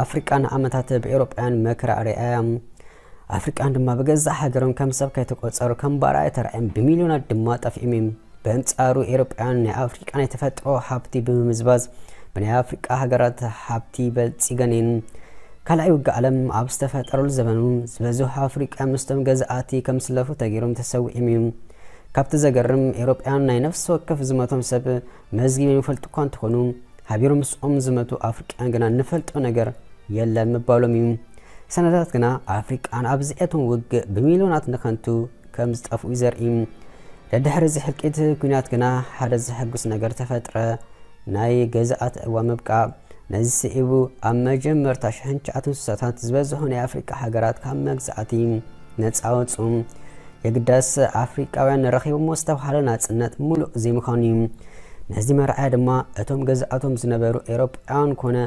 ኣፍሪቃ ንዓመታት ብኤውሮጳውያን መከራ ኣርእያ እያ። ኣፍሪቃን ድማ ብገዛእ ሃገሮም ከም ሰብ ከይተቆጸሩ ከም ባርያ ተራእዮም ብሚልዮናት ድማ ጠፊኦም እዮም። በንጻሩ ኤውሮጳውያን ናይ ኣፍሪቃ ናይ ተፈጥሮ ሃብቲ ብምምዝባዝ ብናይ ኣፍሪቃ ሃገራት ሃብቲ በልጺገን እየን። ካልኣይ ውግእ ዓለም ኣብ ዝተፈጠረሉ ዘበኑ ዝበዝሑ ኣፍሪቃ ምስቶም ገዛእቲ ከም ስለፉ ተገይሮም ተሰዊኦም እዮም። ካብቲ ዘገርም ኤውሮጳውያን ናይ ነፍሲ ወከፍ ዝመቶም ሰብ መዝጊቦም ይፈልጡ እኳ እንተኾኑ ሓቢሮም ምስኦም ዝመቱ ኣፍሪቃውያን ግና ንፈልጦ ነገር የለን ምባሎም እዩ። ሰነዳት ግና ኣፍሪቃን ኣብ ዝእቶም ውግእ ብሚልዮናት ንኸንቱ ከም ዝጠፍኡ ዘርኢ። ደድሕሪ እዚ ሕልቂት ኲናት ግና ሓደ ዘሐጉስ ነገር ተፈጥረ። ናይ ገዛእቲ እዋ ምብቃዕ። ነዚ ስዒቡ ኣብ መጀመርታ ሽሕን ትሽዓትን ስሳታት ዝበዝሑ ናይ ኣፍሪቃ ሃገራት ካብ መግዛእቲ ነጻ ወጹ። የግዳስ ኣፍሪቃውያን ረኺቦሞ ዝተባህለ ናጽነት ሙሉእ ዘይምዃኑ እዩ። ነዚ መርኣያ ድማ እቶም ገዛእቶም ዝነበሩ ኤውሮጳውያን ኮነ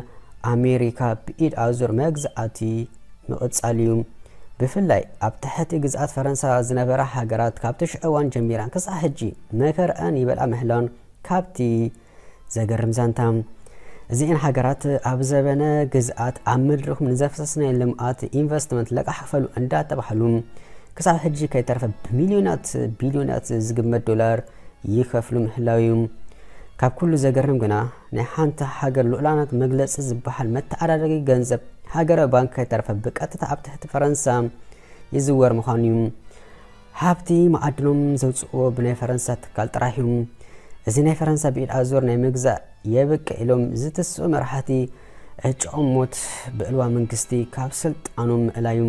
ኣሜሪካ ብኢድ ኣዙር መግዛእቲ ምቕጻል እዩ። ብፍላይ ኣብ ትሕቲ ግዝኣት ፈረንሳ ዝነበራ ሃገራት ካብቲ ሽዑ እዋን ጀሚረን ክሳዕ ሕጂ መከርኣን ይበልዓ ምህላን ካብቲ ዘገርም ዛንታ። እዚኤን ሃገራት ኣብ ዘበነ ግዝኣት ኣብ ምድርኹም ንዘፍሰስናዮ ልምኣት ኢንቨስትመንት ለቃሕ ክፈሉ እንዳተባህሉ ክሳብ ሕጂ ከይተረፈ ብሚልዮናት ቢልዮናት ዝግመት ዶላር ይኸፍሉ ምህላው እዩ። ካብ ኩሉ ዘገርም ግና ናይ ሓንቲ ሃገር ልኡላነት መግለጺ ዝበሃል መተዓዳደጊ ገንዘብ ሃገረ ባንክ ከይተረፈ ብቀጥታ ኣብ ትሕቲ ፈረንሳ ይዝወር ምዃኑ እዩ። ሃብቲ መዓድኖም ዘውፅእዎ ብናይ ፈረንሳ ትካል ጥራሕ እዩ። እዚ ናይ ፈረንሳ ብኢድ ኣዙር ናይ ምግዛእ የብቅዕ ኢሎም ዝትስኡ መራሕቲ ዕጭኦም ሞት ብዕልዋ መንግስቲ ካብ ስልጣኖም ምእላዩ።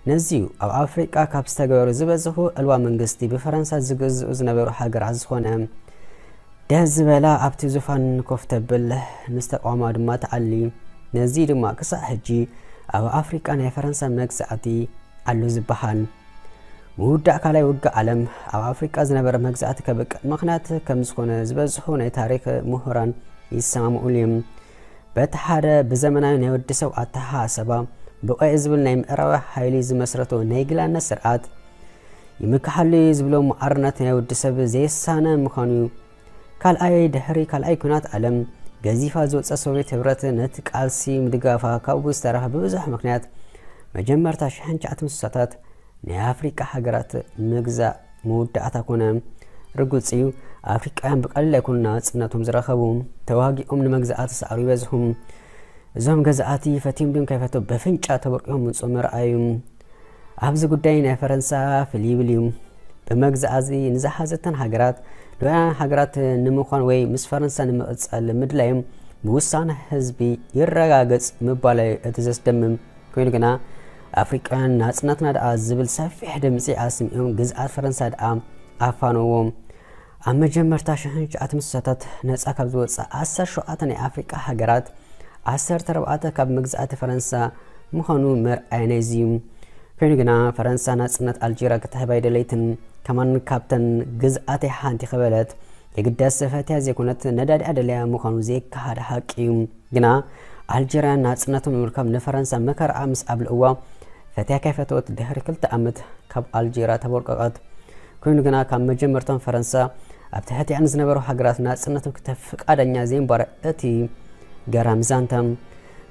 ነዚዩ ኣብ ኣፍሪቃ ካብ ዝተገበሩ ዝበዝሑ ዕልዋ መንግስቲ ብፈረንሳ ዝግዝኡ ዝነበሩ ሃገራት ዝኾነ ደስ ዝበላ ኣብቲ ዙፋን ኮፍ ተብል ምስ ተቃዋማ ድማ ትኣሊ። ነዚ ድማ ክሳዕ ሕጂ ኣብ ኣፍሪቃ ናይ ፈረንሳ መግዛእቲ ኣሎ ዝበሃል። ምውዳእ ካልኣይ ውግእ ዓለም ኣብ ኣፍሪቃ ዝነበረ መግዛእቲ ከብቅዕ ምኽንያት ከም ዝኾነ ዝበዝሑ ናይ ታሪክ ምሁራን ይሰማምኡሉ እዮም። በቲ ሓደ ብዘመናዊ ናይ ወዲ ሰብ ኣተሓሳስባ ብቐይ ዝብል ናይ ምዕራባዊ ሓይሊ ዝመስረቶ ናይ ግላነት ስርዓት ይምክሓሉ እዩ ዝብሎ ማዕርነት ናይ ወዲ ሰብ ዘየሳነ ምዃኑ እዩ። ካልኣይ ድሕሪ ካልኣይ ኩናት ዓለም ገዚፋ ዝወፀ ሶቪየት ህብረት ነቲ ቃልሲ ምድጋፋ ካብኡ ዝተረፈ ብብዙሕ ምክንያት መጀመርታ ሽሕን ትሽዓትን ስሳታት ናይ ኣፍሪቃ ሃገራት ምግዛእ መወዳእታ ኮነ። ርጉፅ እዩ ኣፍሪቃውያን ብቀሊል ኣይኮኑ ናፅነቶም ዝረኸቡ። ተዋጊኦም ንመግዛእቲ ዝሰዓሩ ይበዝሑ። እዞም ገዛእቲ ፈትዮም ድዮም ከይፈትዮም በፍንጫ ተበቂሆም ምፅኦም ምርኣዩ። ኣብዚ ጉዳይ ናይ ፈረንሳ ፍልይ ይብል እዩ። ብመግዛእቲ ንዝሓዘተን ሃገራት ልኡላውያን ሃገራት ንምዃን ወይ ምስ ፈረንሳ ንምቕፃል ምድላዮም ብውሳነ ህዝቢ ይረጋገፅ ምባል እዩ እቲ ዘስደምም። ኮይኑ ግና ኣፍሪቃውያን ናፅነትና ደኣ ዝብል ሰፊሕ ድምፂ ኣስሚዖም ግዝኣት ፈረንሳ ደኣ ኣፋነዎም። ኣብ መጀመርታ ሽሕን ትሽዓትን ስሳታት ነፃ ካብ ዝወፅኣ ዓሰርተ ሸውዓተ ናይ ኣፍሪቃ ሃገራት ዓሰርተ ኣርባዕተ ካብ መግዛእቲ ፈረንሳ ምዃኑ መርኣያ ናይዚ እዩ። ኮይኑ ግና ፈረንሳ ናፅነት ኣልጀርያ ክትህብ ኣይደለይትን። ከማን ካብተን ግዝኣተይ ሓንቲ ከበለት የግዳስ ፈትያ ዘይኮነት ነዳዲኣ ደልያ ምዃኑ ዘይከሓድ ሓቂ እዩ። ግና ኣልጀርያን ናፅነቶም ንምርካብ ንፈረንሳ መከራኣ ምስ ኣብልእዋ ፈትያ ከይፈተወት ድሕሪ ክልተ ዓመት ካብ ኣልጀርያ ተቦርቀቐት። ኮይኑ ግና ካብ መጀመርቶም ፈረንሳ ኣብ ትሕቲኣን ዝነበሩ ሃገራት ናፅነቶም ክተፍ ፍቃደኛ ዘይምባረ እቲ ገራሚ ዛንታ።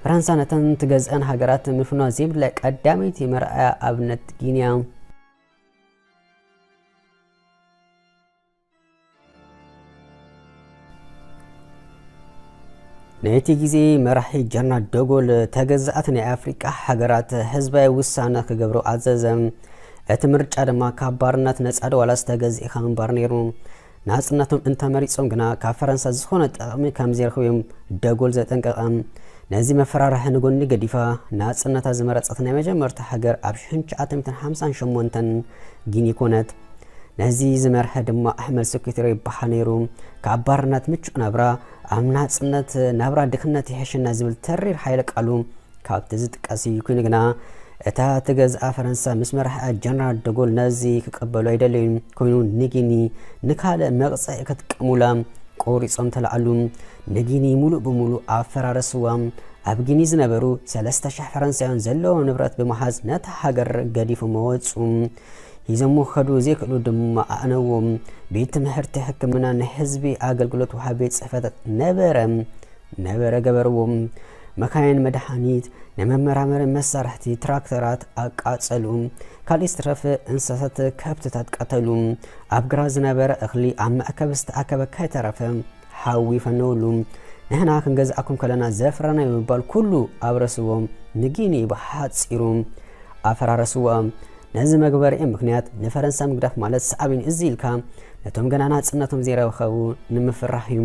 ፈረንሳ ነተን ትገዝአን ሃገራት ምፍናው ዘይብላ ቀዳመይቲ መርኣያ ኣብነት ጊንያ። ናይቲ ግዜ መራሒ ጀነራል ደጎል ተገዛእቲ ናይ ኣፍሪቃ ሃገራት ህዝባዊ ውሳነ ክገብሩ ኣዘዘ። እቲ ምርጫ ድማ ካብ ባርነት ነጻ ዶ ዋላስ ተገዚእኻ ምንባር ነይሩ። ናጽነቶም እንተመሪጾም ግና ካብ ፈረንሳ ዝኾነ ጥቕሚ ከም ዘይረኽቡ እዮም ደጎል ዘጠንቀቐ። ነዚ መፈራርሒ ንጎኒ ገዲፋ ናጽነታ ዝመረጸት ናይ መጀመርታ ሃገር ኣብ ሽሕን ትሽዓተ ሚእትን ሓምሳን ሸሞንተን ጊኒ ኮነት። ነዚ ዝመርሐ ድማ ኣሕመድ ሰኪትሮ ይበሃል ነይሩ። ካብ ባርነት ምቹእ ናብራ ኣብ ናጽነት ናብራ ድኽነት ይሕሸና ዝብል ተሪር ሓይለ ቃሉ ካብቲ ዝጥቀስ እዩ። ኮይኑ ግና እታ ትገዝኣ ፈረንሳ ምስ መራሒኣ ጀነራል ደጎል ነዚ ክቀበሉ ኣይደለዩን። ኮይኑ ንጊኒ ንካልእ መቕጽዒ ክጥቀሙላ ቆሪጾም ተላዓሉ። ንጊኒ ሙሉእ ብሙሉእ ኣፈራረስዋ። ኣብ ጊኒ ዝነበሩ ሰለስተ ሽሕ ፈረንሳውያን ዘለዎ ንብረት ብምሓዝ ነታ ሃገር ገዲፎም ወጹ። ሒዞሞ ክኸዱ ዘይክእሉ ድማ ኣእነዎም። ቤት ትምህርቲ፣ ሕክምና፣ ናይ ህዝቢ ኣገልግሎት ወሃቢ ቤት ጽሕፈታት ነበረ ነበረ ገበርዎም። መካይን፣ መድሓኒት፣ ናይ መመራመሪ መሳርሕቲ፣ ትራክተራት ኣቃጸሉ። ካልእ ዝተረፈ እንስሳታት፣ ከብትታት ቀተሉ። ኣብ ግራት ዝነበረ እኽሊ ኣብ መእከቢ ዝተኣከበ ከይተረፈ ሓዊ ፈነውሉ። ንሕና ክንገዝኣኩም ከለና ዘፍረናዮ ብምባል ኩሉ ኣብረስዎ። ንጊኒ ብሓጺሩ ኣፈራረስዎ። ነዚ መግበሪኦም ምኽንያት ንፈረንሳ ምግዳፍ ማለት ሳዕቤኑ እዚ ኢልካ ነቶም ገና ናጽነቶም ዘይረኸቡ ንምፍራሕ እዩ።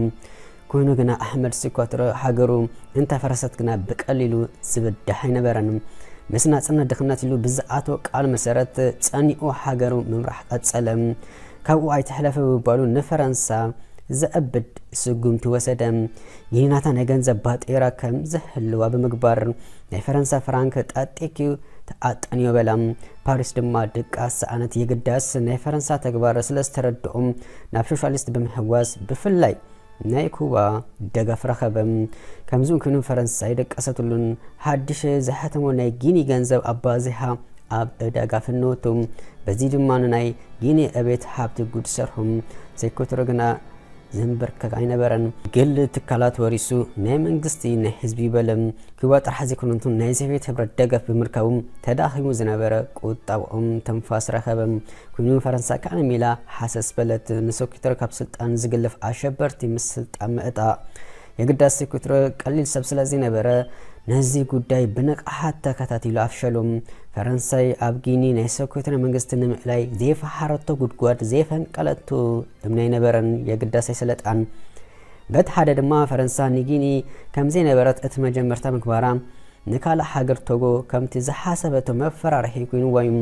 ኮይኑ ግና ኣሕመድ ሲኳትሮ ሃገሩ እንተፈረሰት ግና ብቀሊሉ ዝብዳሕ ኣይነበረን። ምስ ናጽነት ድኽነት ኢሉ ብዝኣተዎ ቃል መሰረት ጸኒኡ ሃገሩ ምምራሕ ቀጸለ። ካብኡ ኣይተሕለፈ ብምባሉ ንፈረንሳ ዘእብድ ስጉምቲ ወሰደ። ጊኒ ናታ ናይ ገንዘብ ባጤራ ከም ዝህልዋ ብምግባር ናይ ፈረንሳ ፍራንክ ጣጢኪ ኣጠንዮ በላ። ፓሪስ ድማ ድቃስ ሰኣነት። የግዳስ ናይ ፈረንሳ ተግባር ስለ ዝተረድኦም ናብ ሶሻሊስት ብምህዋስ ብፍላይ ናይ ኩባ ደገፍ ረኸበ። ከምዚ እውን ኮይኑ ፈረንሳ ኣይደቀሰትሉን። ሓድሽ ዝሓተሞ ናይ ጊኒ ገንዘብ ኣባዚሓ ኣብ ዕዳጋ ፍነወቱ። በዚ ድማ ንናይ ጊኒ ዕቤት ሃብቲ ጉድ ሰርሖም። ሴኮትሮ ግና ዘንበርከክ ኣይነበረን። ግል ትካላት ወሪሱ ናይ መንግስቲ ናይ ህዝቢ በለ። ኩባ ጥራሕ ዘይኮነቱ ናይ ሶቪየት ሕብረት ደገፍ ብምርካቡ ተዳኺሙ ዝነበረ ቁጠባኦም ትንፋስ ረኸበ። ኮይኑ ፈረንሳ ከዓነ ሚላ ሓሰስ በለት። ንሶኪትሮ ካብ ስልጣን ዝግልፍ ኣሸበርቲ ምስ ስልጣን ምእጣእ የግዳስ ሴኩትሮ ቀሊል ሰብ ስለ ዘይነበረ ነዚ ጉዳይ ብንቕሓት ተከታቲሉ ኣፍሸሉ። ፈረንሳይ ኣብ ጊኒ ናይ ሴኩትሮ መንግስቲ ንምእላይ ዘይፈሓረቶ ጉድጓድ ዘይፈንቀለቶ እምኒ ኣይነበረን። የግዳስ ኣይሰለጣን። በቲ ሓደ ድማ ፈረንሳ ንጊኒ ከም ዘይነበረት እቲ መጀመርታ ምግባራ ንካልእ ሃገር ቶጎ ከምቲ ዝሓሰበቶ መፈራርሒ ኮይንዋ እዩ።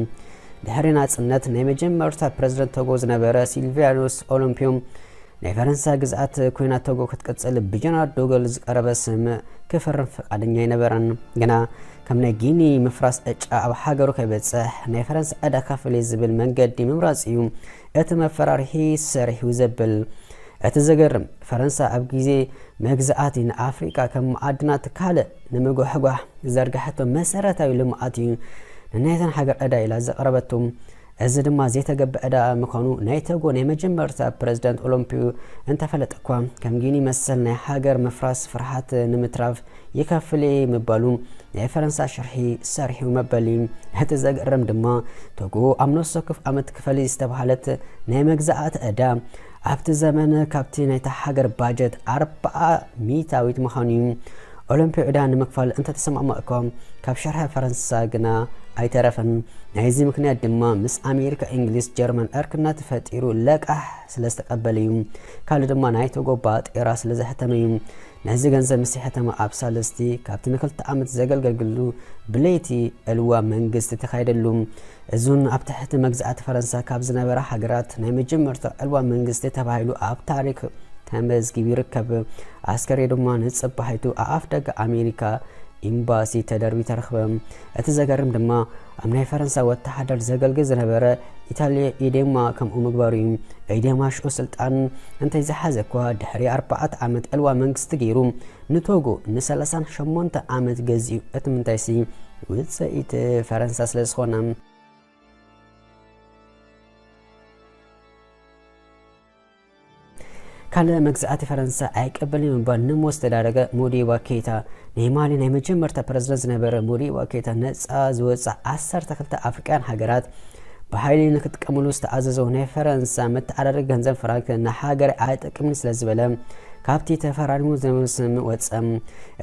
ድሕሪ ናጽነት ናይ መጀመርታ ፕረዚደንት ቶጎ ዝነበረ ሲልቪያኖስ ኦሎምፒዮ ናይ ፈረንሳ ግዝኣት ኮይና ቶጎ ክትቅጽል ብጀነራል ዶገል ዝቀረበ ስምምዕ ክፈርም ፍቃደኛ ኣይነበረን። ግና ከም ናይ ጊኒ ምፍራስ ዕጫ ኣብ ሃገሩ ከይበጽሕ ናይ ፈረንሳ ዕዳ ከፍል ዝብል መንገዲ ምምራጽ እዩ እቲ መፈራርሒ ሰሪሑ ዘብል። እቲ ዘገርም ፈረንሳ ኣብ ግዜ መግዛእቲ ንኣፍሪቃ ከም መኣድናት ካልእ ንምጉሕጓሕ ዝዘርግሐቶ መሰረታዊ ልምዓት እዩ ንናይተን ሃገር ዕዳ ኢላ ዘቕረበቶ። እዚ ድማ ዘይተገብእ ዕዳ ምዃኑ ናይ ቶጎ ናይ መጀመርታ ፕረዚደንት ኦሎምፒዮ እንተፈለጠ እኳ፣ ከም ጊኒ መሰል ናይ ሃገር ምፍራስ ፍርሃት ንምትራፍ ይከፍል እየ ምባሉ ናይ ፈረንሳ ሽርሒ ሰሪሑ መበሊ። እቲ ዘገርም ድማ ቶጎ ኣብ ነፍሲ ወከፍ ዓመት ክፈሊ ዝተባህለት ናይ መግዛእቲ ዕዳ ኣብቲ ዘመን ካብቲ ናይታ ሃገር ባጀት ኣርብዓ ሚእታዊት ምዃኑ እዩ። ኦሎምፒዮ ዕዳ ንምክፋል እንተተሰማማእኮ ካብ ሸርሒ ፈረንሳ ግና ኣይተረፈን። ናይዚ ምክንያት ድማ ምስ ኣሜሪካ፣ እንግሊዝ፣ ጀርመን ዕርክነት ፈጢሩ ለቃሕ ስለ ዝተቀበለ እዩ። ካልእ ድማ ናይ ቶጎ ባጤራ ስለ ዘሕተመ እዩ። ነዚ ገንዘብ ምስ ሕተመ ኣብ ሳልስቲ ካብቲ ንክልተ ዓመት ዘገልገልግሉ ብለይቲ ዕልዋ መንግስቲ ተኻየደሉ። እዙን ኣብ ትሕቲ መግዛእቲ ፈረንሳ ካብ ዝነበራ ሃገራት ናይ መጀመርታ ዕልዋ መንግስቲ ተባሂሉ ኣብ ታሪክ ተመዝጊቡ ይርከብ። ኣስከሬ ድማ ንጽባሒቱ ኣፍ ደገ ኣሜሪካ ኤምባሲ ተደርቢ ተረኽበ። እቲ ዘገርም ድማ ኣብ ናይ ፈረንሳ ወተሃደር ዘገልግል ዝነበረ ኢታልዮ ኤዴማ ከምኡ ምግባሩ እዩ። ኤዴማ ሽዑ ስልጣን እንተይዝሓዘ እኳ ድሕሪ ኣርባዕተ ዓመት ዕልዋ መንግስቲ ገይሩ ንቶጎ ንሰላሳን ሸሞንተ ዓመት ገዚኡ። እቲ ምንታይሲ ውፅኢት ፈረንሳ ስለ ዝኾነ። ካልእ መግዛእቲ ፈረንሳ ኣይቀበልን ብምባል ንሞት ዝተዳረገ ሞዲባ ኬታ፣ ናይ ማሊ ናይ መጀመርታ ፕረዚደንት ዝነበረ ሞዲባ ኬታ፣ ነጻ ዝወጻ ዓሰርተ ክልተ ኣፍሪቃውያን ሃገራት ብሓይሊ ንክጥቀምሉ ዝተኣዘዞ ናይ ፈረንሳ መተዓዳደሪ ገንዘብ ፍራንክ ንሃገር ኣይጠቅምን ስለ ዝበለ፣ ካብቲ ተፈራሪሙ ዝነበረ ስምምዕ ወጸ።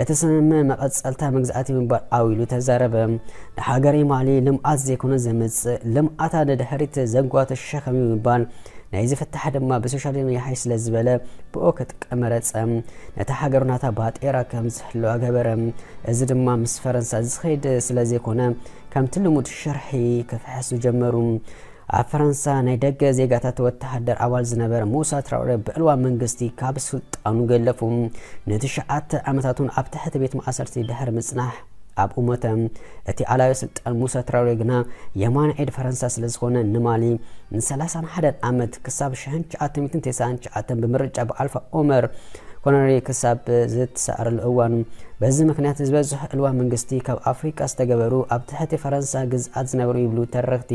እቲ ስምምዕ መቐጸልታ መግዛእቲ ምባል ኣው ኢሉ ተዛረበ። ንሃገረይ ማሊ ልምዓት ዘይኮነ ዘምጽእ፣ ልምዓታ ንድሕሪት ዘጓተ ሸኸም እዩ ምባል ናይዚ ፍታሕ ድማ ብሶሻሊዝም ይሓይሽ ስለ ዝበለ ብኦ ክጥቀም መረጸ። ነታ ሃገሩ ናታ ባጤራ ከም ዝህልዋ ገበረ። እዚ ድማ ምስ ፈረንሳ ዝኸይድ ስለ ዘይኮነ ከምቲ ልሙድ ሽርሒ ክፍሕሱ ጀመሩ። ኣብ ፈረንሳ ናይ ደገ ዜጋታት ወተሃደር ኣባል ዝነበረ ሙሳ ትራውሬ ብዕልዋ መንግስቲ ካብ ስልጣኑ ገለፉ። ንትሽዓተ ዓመታት እውን ኣብ ትሕቲ ቤት ማእሰርቲ ድሕሪ ምጽናሕ ኣብኡ ሞተ። እቲ ኣላዊ ስልጣን ሙሳ ትራውሬ ግና የማን ኢድ ፈረንሳ ስለ ዝኾነ ንማሊ ንሰላሳን ሓደን ዓመት ክሳብ ሽሕን ትሽዓተ ሚእትን ተስዓን ትሽዓተን ብምርጫ ብኣልፋ ኦመር ኮነሪ ክሳብ ዝተሳዕረሉ እዋን። በዚ ምኽንያት ዝበዝሑ ዕልዋ መንግስቲ ካብ ኣፍሪቃ ዝተገበሩ ኣብ ትሕቲ ፈረንሳ ግዝኣት ዝነበሩ ይብሉ ተረኽቲ።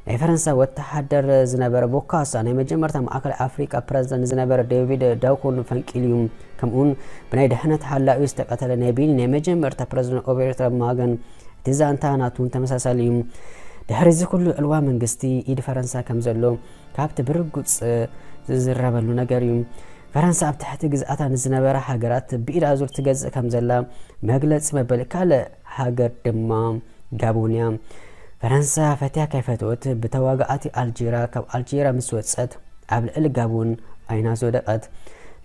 ናይ ፈረንሳ ወተሃደር ዝነበረ ቦካሳ ናይ መጀመርታ ማእከላይ ኣፍሪቃ ፕረዚደንት ዝነበረ ዴቪድ ዳኩን ፈንቂሉ እዩ። ከምኡውን ብናይ ድሕነት ሓላዩ ዝተቐተለ ናይ ቤኒ ናይ መጀመርታ ፕረዚደንት ኦቤርተ ማገን፣ እቲ ዛንታ ናቱ እውን ተመሳሳሊ እዩ። ድሕሪ እዚ ኩሉ ዕልዋ መንግስቲ ኢድ ፈረንሳ ከም ዘሎ ካብቲ ብርጉጽ ዝዝረበሉ ነገር እዩ። ፈረንሳ ኣብ ትሕቲ ግዝኣታ ንዝነበራ ሃገራት ብኢድ ኣዙር ትገዝእ ከም ዘላ መግለጺ መበሊ ካልእ ሃገር ድማ ጋቦን እያ። ፈረንሳ ፈትያ ከይፈተወት ብተዋጋኣቲ ኣልጄራ ካብ ኣልጄራ ምስ ወጸት ኣብ ልዕሊ ጋቦን ኣይናስ ወደቐት።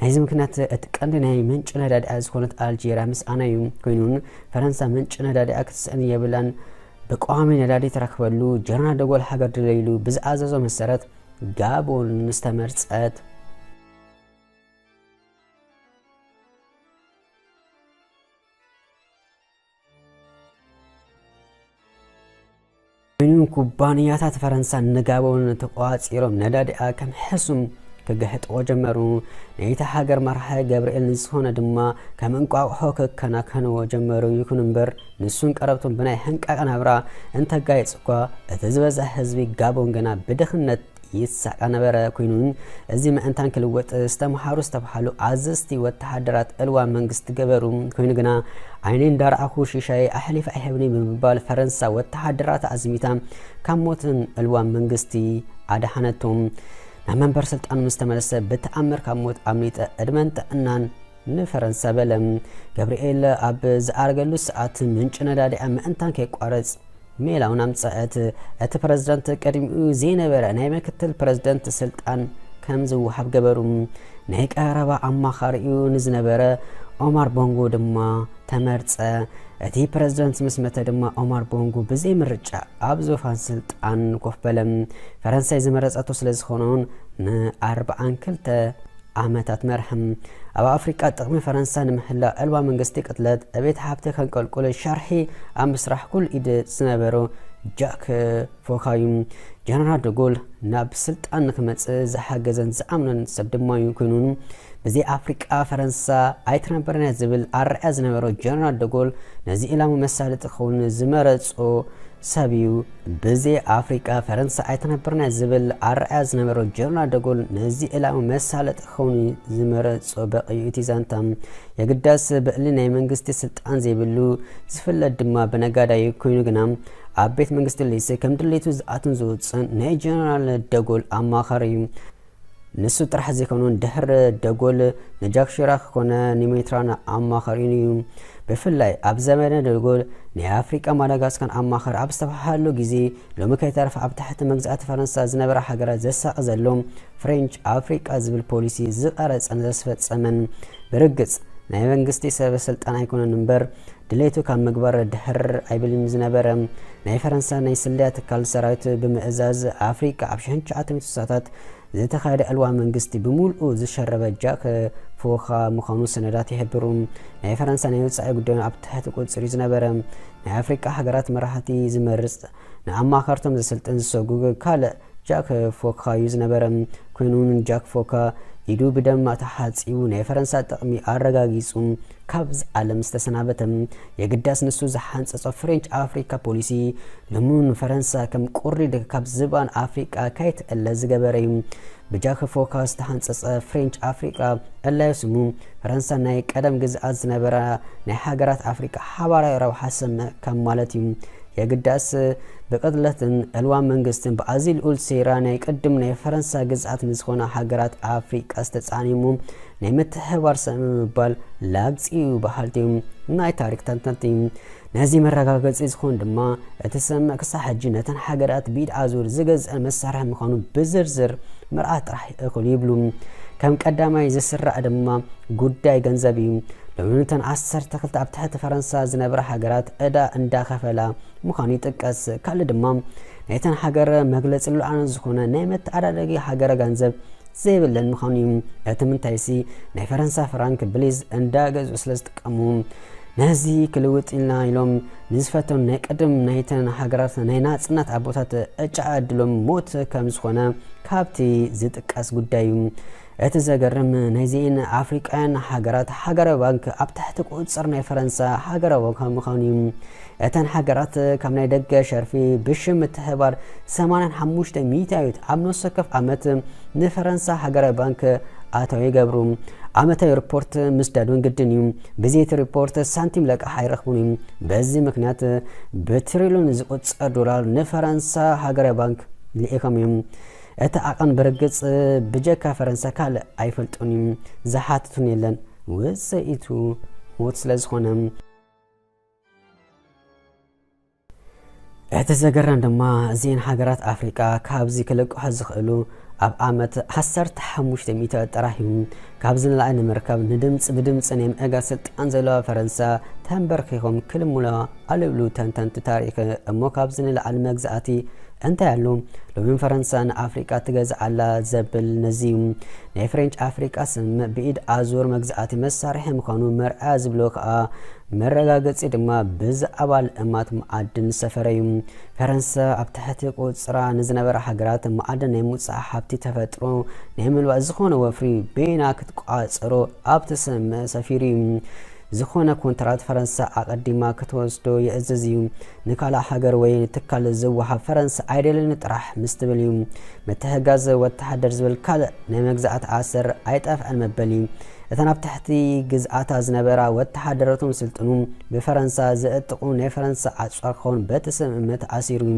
ናይዚ ምክንያት እቲ ቀንዲ ናይ ምንጪ ነዳዲኣ ዝኾነት ኣልጄራ ምስኣና እዩ። ኮይኑን ፈረንሳ ምንጪ ነዳዲኣ ክትስእን የብላን። ብቀዋሚ ነዳዲ ትረክበሉ ጀነራል ደጎል ሃገር ድለይሉ ብዝኣዘዞ መሰረት ጋቦን ዝተመርጸት። ኮይኑ ኩባንያታት ፈረንሳ ንጋቦን ተቋጺሮም ነዳዲኣ ከም ሕሱም ክግሕጥዎ ጀመሩ። ናይቲ ሃገር መራሒ ገብርኤል ንዝኾነ ድማ ከም እንቋቑሖ ክከናከንዎ ጀመሩ። ይኹን እምበር ንሱን ቀረብቱን ብናይ ሕንቃቕ ናብራ እንተጋየጹ እኳ እቲ ዝበዝሐ ህዝቢ ጋቦን ገና ብድኽነት ይሳቃ ነበረ። ኮይኑን እዚ ምእንታን ክልወጥ ዝተምሃሩ ዝተብሃሉ ኣዘዝቲ ወተሃደራት ዕልዋ መንግስቲ ገበሩ። ኮይኑ ግና ዓይነይ እንዳረኣኹ ሽሻይ ኣሕሊፍ ኣይህብኒ ብምባል ፈረንሳ ወተሃደራት ኣዝሚታ ካብ ሞትን ዕልዋ መንግስቲ ኣድሓነቶም። ናብ መንበር ስልጣኑ ምስ ተመለሰ ብተኣምር ካብ ሞት ኣምሊጠ ዕድመን ጥዕናን ንፈረንሳ በለ። ገብርኤል ኣብ ዝኣረገሉ ሰዓት ምንጪ ነዳዲኣ ምእንታን ከይቋረጽ ሜላውን ኣምጸአት። እቲ ፕረዚደንት ቅድሚኡ ዘይነበረ ናይ ምክትል ፕረዚደንት ስልጣን ከም ዝወሃብ ገበሩ። ናይ ቀረባ ኣማኻሪኡ ንዝነበረ ኦማር ቦንጎ ድማ ተመርጸ። እቲ ፕረዚደንት ምስ መተ ድማ ኦማር ቦንጎ ብዘይ ምርጫ ኣብ ዙፋን ስልጣን ኮፍ በለ። ፈረንሳይ ዝመረጸቶ ስለ ዝኾነውን ንኣርብዓን ክልተ ዓመታት መርሐ። ኣብ ኣፍሪቃ ጥቕሚ ፈረንሳ ንምህላ ዕልዋ መንግስቲ ቅትለት፣ ዕቤት ሃብቲ ከንቀልቁል ሸርሒ ኣብ ምስራሕ ኩሉ ኢድ ዝነበሮ ጃክ ፎካ እዩ። ጀነራል ደጎል ናብ ስልጣን ንክመጽእ ዝሓገዘን ዝኣምነን ሰብ ድማ እዩ። ኮይኑ ብዘይ ኣፍሪቃ ፈረንሳ ኣይትነብርን እያ ዝብል ኣረኣእያ ዝነበሮ ጀነራል ደጎል ነዚ ዕላማ መሳለጢ ክኸውን ዝመረጾ ሰብ እዩ። ብዘይ ኣፍሪቃ ፈረንሳ ኣይትነብርን እያ ዝብል ኣረኣእያ ዝነበሮ ጀነራል ደጎል ነዚ ዕላማ መሳለጢ ክኸውን ዝመረጾ በቒ እዩ። እቲ ዛንታ የግዳስ ብዕሊ ናይ መንግስቲ ስልጣን ዘይብሉ ዝፍለጥ ድማ ብነጋዳይ ኮይኑ ግና ኣብ ቤት መንግስቲ ሊስ ከም ድሌቱ ዝኣትን ዝወፅን ናይ ጀነራል ደጎል ኣማኻሪ እዩ። ንሱ ጥራሕ ዘይኮኑን ድሕሪ ደጎል ንጃክ ሺራክ ኮነ ንሚትራን ኣማኻሪን እዩ። ብፍላይ ኣብ ዘመነ ደጎል ናይ ኣፍሪቃ ማዳጋስካን ኣማኻሪ ኣብ ዝተባሃሉ ግዜ ሎሚ ከይተረፈ ኣብ ትሕቲ መግዛእቲ ፈረንሳ ዝነበራ ሃገራት ዘሳቒ ዘሎ ፍሬንች ኣፍሪቃ ዝብል ፖሊሲ ዝቐረጸን ዘስፈጸመን። ብርግጽ ናይ መንግስቲ ሰበ ስልጣን ኣይኮነን እምበር ድሌቱ ካብ ምግባር ድሕር ኣይብልን ዝነበረ። ናይ ፈረንሳ ናይ ስለያ ትካል ሰራዊት ብምእዛዝ ኣፍሪቃ ኣብ ሽሕን ትሽዓተ ሚእቲ ስሳታት ዝተኻየደ ዕልዋ መንግስቲ ብምልኡ ዝሸረበ ጃክ ፎኻ ምዃኑ ሰነዳት ይሕብሩ። ናይ ፈረንሳ ናይ ወጻኢ ጉዳዩ ኣብ ትሕቲ ቁጽሪ ዝነበረ ናይ ኣፍሪቃ ሃገራት መራሕቲ ዝመርጽ ንኣማኸርቶም ዘሰልጥን ዝሰጉግ ካልእ ጃክ ፎካ እዩ ዝነበረ። ኮይኑ ጃክ ፎካ ኢዱ ብደም ተሓጺቡ ናይ ፈረንሳ ጥቕሚ ኣረጋጊጹ ካብዚ ዓለም ዝተሰናበተ። የግዳስ ንሱ ዝሓንጸጾ ፍሬንች ኣፍሪካ ፖሊሲ ልሙን ፈረንሳ ከም ቁሪድ ካብ ዝባን ኣፍሪቃ ከይትእለ ዝገበረ እዩ። ብጃክ ፎካ ዝተሓንጸጸ ፍሬንች ኣፍሪቃ እላዩ ስሙ ፈረንሳ ናይ ቀደም ግዝኣት ዝነበራ ናይ ሃገራት ኣፍሪቃ ሓባራዊ ረብሓ ሰምዕ ከም ማለት እዩ። የግዳስ ብቅትለትን ዕልዋ መንግስትን ብኣዝዩ ልኡል ሴራ ናይ ቅድም ናይ ፈረንሳ ግዝኣት ንዝኾና ሃገራት ኣፍሪቃ ዝተጻኒሙ ናይ ምትሕባር ሰምዕ ምባል ላግጺ እዩ በሃልቲ እዩ ናይ ታሪክ ተንተንቲ። ነዚ መረጋገጺ ዝኾን ድማ እቲ ሰምዕ ክሳብ ሕጂ ነተን ሃገራት ብኢድ ኣዙር ዝገዝአን መሳርሒ ምዃኑ ብዝርዝር ምርኣት ጥራሕ ይእኽሉ ይብሉ። ከም ቀዳማይ ዝስራዕ ድማ ጉዳይ ገንዘብ እዩ። ሎሚ ነተን ዓሰርተ ክልተ ኣብ ትሕቲ ፈረንሳ ዝነብራ ሃገራት ዕዳ እንዳኸፈላ ምዃኑ ይጥቀስ። ካልእ ድማ ናይተን ሃገር መግለጺ ሉዓላውነት ዝኾነ ናይ መተዓዳደጊ ሃገረ ገንዘብ ዘይብለን ምዃኑ እዩ። እቲ ምንታይሲ ናይ ፈረንሳ ፍራንክ ብሊዝ እንዳገዝኡ ስለ ዝጥቀሙ። ነዚ ክልውጥ ኢልና ኢሎም ንዝፈተኑ ናይ ቅድም ናይተን ሃገራት ናይ ናጽነት ኣቦታት ዕጫ ዕድሎም ሞት ከም ዝኾነ ካብቲ ዝጥቀስ ጉዳይ እዩ። እቲ ዘገርም፣ ናይዚኤን ኣፍሪቃውያን ሃገራት ሃገራዊ ባንክ ኣብ ትሕቲ ቁጽጽር ናይ ፈረንሳ ሃገራዊ ባንክ ምዃኑ እዩ። እተን ሃገራት ካብ ናይ ደገ ሸርፊ ብሽም ምትሕባር ሰማንያን ሓሙሽተ ሚእታዊት ኣብ ነፍሲ ወከፍ ዓመት ንፈረንሳ ሃገራዊ ባንክ ኣታዊ ይገብሩ። ዓመታዊ ሪፖርት ምስዳድ እውን ግድን እዩ። ብዘይቲ ሪፖርት ሳንቲም ለቃሕ ኣይረኽቡን እዮም። በዚ ምክንያት ብትሪልዮን ዝቁጸር ዶላር ንፈረንሳ ሃገራዊ ባንክ ልኢኾም እዮም። እቲ ዓቐን ብርግጽ ብጀካ ፈረንሳ ካልእ ኣይፈልጡን እዩ። ዝሓትቱን የለን። ውጽኢቱ ሞት ስለ ዝኾነ። እቲ ዘገርም ድማ እዚኤን ሃገራት ኣፍሪቃ ካብዚ ክልቅሑ ዝኽእሉ ኣብ ዓመት ዓሰርተ ሓሙሽተ ሚእታዊ ጥራሕ እዩ። ካብዚ ንላዕሊ ንምርካብ ንድምፂ ብድምፂ ናይ ምእጋድ ስልጣን ዘለዋ ፈረንሳ ተንበርኪኾም ክልምኑዋ ኣለብሉ ተንተንቲ ታሪክ። እሞ ካብዚ ንላዕሊ መግዛእቲ እንታይ ኣሎ? ሎሚ ፈረንሳ ንኣፍሪቃ ትገዝእ ኣላ ዘብል ነዚ እዩ። ናይ ፍሬንች ኣፍሪቃ ስም ብኢድ ኣዙር መግዛእቲ መሳርሒ ምዃኑ መርኣያ ዝብሎ ከኣ መረጋገጺ ድማ ብዛዕባ ልእማት መዓድን ዝሰፈረ እዩ። ፈረንሳ ኣብ ትሕቲ ቁጽራ ንዝነበራ ሃገራት መዓድን ናይ ምውጻእ ሃብቲ ተፈጥሮ ናይ ምልባጥ ዝኾነ ወፍሪ በይና ክትቋጸሮ ኣብቲ ስምምዕ ሰፊሩ እዩ። ዝኾነ ኮንትራት ፈረንሳ ኣቐዲማ ክትወስዶ ይእዝዝ እዩ። ንካልእ ሃገር ወይ ትካል ዝወሃብ ፈረንሳ ኣይደልን ጥራሕ ምስ ትብል እዩ። ምትሕጋዝ ወተሃደር ዝብል ካልእ ናይ መግዛእቲ ኣሰር ኣይጠፍአን መበል እዩ። እተን ኣብ ትሕቲ ግዝኣታ ዝነበራ ወተሃደራቶም ስልጥኑ ብፈረንሳ ዘእጥቑ ናይ ፈረንሳ ኣጽዋር ክኸውን በቲ ስምምዕ ተኣሲሩ እዩ።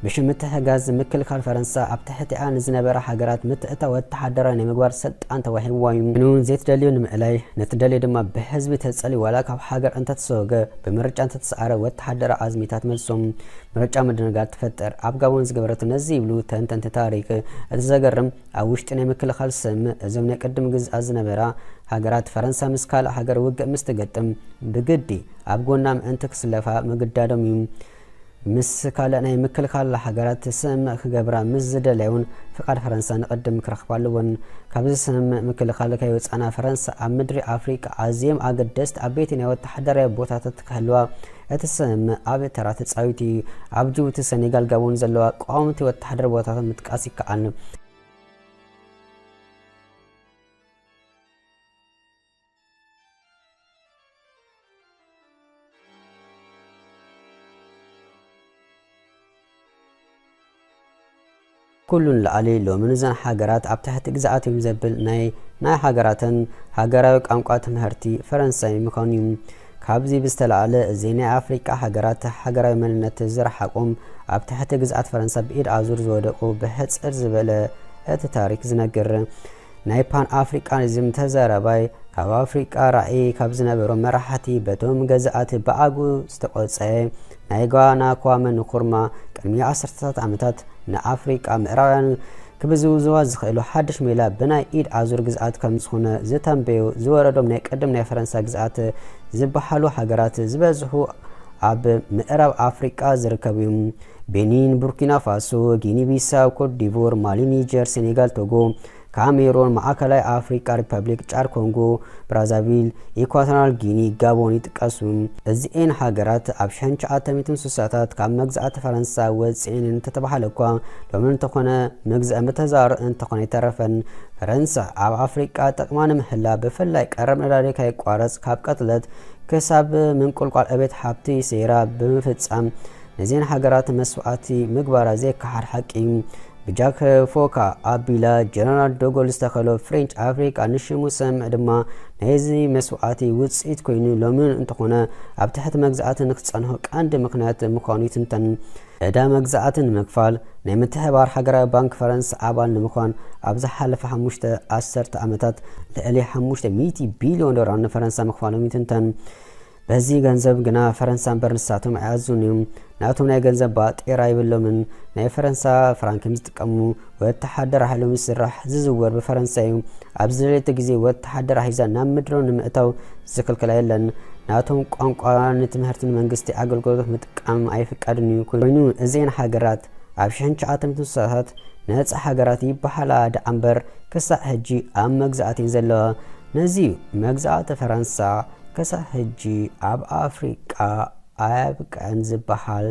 ብሽም ምትሕጋዝ ምክልኻል ፈረንሳ ኣብ ትሕቲኣ ንዝነበራ ሃገራት ምትእታ ወተሃደራዊ ናይ ምግባር ስልጣን ተዋሂብዋ እዩ። ንውን ዘይትደልዮ ንምእላይ፣ ነቲ ደልዮ ድማ ብህዝቢ ተጸልዩ ዋላ ካብ ሃገር እንተተሰወገ፣ ብምርጫ እንተተሰዓረ ወተሃደራዊ ኣዝሚታት መልሶም ምርጫ ምድንጋር ትፈጥር ኣብ ጋቦን ዝገበረቶ ነዚ ይብሉ ተንተንቲ ታሪክ። እቲ ዘገርም ኣብ ውሽጢ ናይ ምክልኻል ስምምዕ እዞም ናይ ቅድም ግዝኣት ዝነበራ ሃገራት ፈረንሳ ምስ ካልእ ሃገር ውግእ ምስ ትገጥም ብግዲ ኣብ ጎና ምእንቲ ክስለፋ ምግዳዶም እዩ። ምስ ካልእ ናይ ምክልኻል ሃገራት ስምምዕ ክገብራ ምስ ዝደለያ እውን ፍቓድ ፈረንሳ ንቕድም ክረኽባ ኣለወን። ካብዚ ስምምዕ ምክልኻል ከይወጻና ፈረንሳ ኣብ ምድሪ ኣፍሪቃ ኣዝዮም ኣገደስቲ ዓበይቲ ናይ ወተሃደራዊ ቦታታት ክህልዋ እቲ ስምምዕ ዓቢ ተራ ተጻዊቱ እዩ። ኣብ ጅቡቲ፣ ሰኔጋል፣ ጋቦን ዘለዋ ቀዋምቲ ወተሃደራዊ ቦታታት ምጥቃስ ይከኣል። ኩሉ ንላዕሊ ሎሚ ንዘን ሃገራት ኣብ ትሕቲ ግዝኣት እዮም ዘብል ናይ ናይ ሃገራተን ሃገራዊ ቋንቋ ትምህርቲ ፈረንሳይ ምዃኑ እዩ። ካብዚ ብዝተላዕለ እዚ ናይ ኣፍሪቃ ሃገራት ሃገራዊ መንነት ዝረሓቖም ኣብ ትሕቲ ግዝኣት ፈረንሳ ብኢድ ኣዙር ዝወደቑ ብሕጽር ዝበለ እቲ ታሪክ ዝነግር ናይ ፓን ኣፍሪቃኒዝም ተዛራባይ ካብ ኣፍሪቃ ራእይ ካብ ዝነበሮም መራሕቲ በቶም ገዛእቲ ብኣጉ ዝተቖጸየ ናይ ጋና ኳመ ንኩርማ ቅድሚ ዓሰርተታት ዓመታት ንኣፍሪቃ ምዕራባውያን ክብዝብዝዋ ዝኽእሉ ሓድሽ ሜላ ብናይ ኢድ ኣዙር ግዝኣት ከም ዝኾነ ዝተንበዩ ዝወረዶም ናይ ቅድም ናይ ፈረንሳ ግዝኣት ዝበሃሉ ሃገራት ዝበዝሑ ኣብ ምዕራብ ኣፍሪቃ ዝርከቡ እዮም። ቤኒን፣ ቡርኪና ፋሶ፣ ጊኒ ቢሳው፣ ኮት ዲቮር፣ ማሊ፣ ኒጀር፣ ሴኔጋል፣ ቶጎ፣ ካሜሮን፣ ማእከላይ ኣፍሪቃ ሪፐብሊክ፣ ጫድ ኮንጎ፣ ብራዛቪል፣ ኢኳቶሪያል ጊኒ፣ ጋቦን ይጥቀሱ። እዚኤን ሃገራት ኣብ ሽሕን ትሽዓተ ሚእትን ስሳታት ካብ መግዛእቲ ፈረንሳ ወጺኤን እንተተባህለ እኳ፣ ሎሚ እንተኾነ መግዛእ ምተዛሩ እንተኾነ ኣይተረፈን። ፈረንሳ ኣብ ኣፍሪቃ ጥቕማ ንምህላ ብፍላይ ቀረብ ነዳዲ ከየቋረጽ ካብ ቀትለት ክሳብ ምንቁልቋል ዕቤት ሃብቲ ሴራ ብምፍጻም ነዚኤን ሃገራት መስዋእቲ ምግባራ ዘይከሓድ ሓቂ እዩ። ብጃክ ፎካ ኣቢላ ጀነራል ዶጎል ዝተኸሎ ፍሬንች ኣፍሪቃ ንሽሙ ዝሰምዕ ድማ ናይዚ መስዋእቲ ውጽኢት ኮይኑ ሎሚ እንተኾነ ኣብ ትሕቲ መግዛእቲ ንክጸንሑ ቀንዲ ምኽንያት ምዃኑ ይትንተን። ዕዳ መግዛእቲ ንምክፋል ናይ ምትሕብባር ሃገራዊ ባንክ ፈረንሳ ኣባል ንምዃን ኣብ ዝሓለፈ ሓሙሽተ ዓሰርተ ዓመታት ልዕሊ ሓሙሽተ ሚእቲ ቢልዮን ዶላር ንፈረንሳ ምኽፋሎም ይትንተን። በዚ ገንዘብ ግና ፈረንሳ እምበር ንሳቶም ኣይኣዝዙን እዮም። ናቶም ናይ ገንዘብ ባጤራ የብሎምን። ናይ ፈረንሳ ፍራንክ እዮም ዝጥቀሙ። ወተሓደር ሓይሎም ዝስራሕ ዝዝወር ብፈረንሳ እዩ። ኣብ ዝደለየቶ ግዜ ወተሓደር ሒዛ ናብ ምድሮም ንምእታው ዝኽልክላ የለን። ናቶም ቋንቋ ንትምህርትን መንግስቲ ኣገልግሎት ምጥቃም ኣይፍቀድን እዩ። ኮይኑ እዚኤን ሃገራት ኣብ ሽሕን ትሽዓተ ሚእትን ስሳታት ነጻ ሃገራት ይበሃላ ደኣ እምበር ክሳዕ ሕጂ ኣብ መግዛእቲ እየን ዘለዋ። ነዚ እዩ መግዛእቲ ፈረንሳ ክሳዕ ሕጂ ኣብ ኣፍሪቃ ኣየብቅዐን ዝበሃል።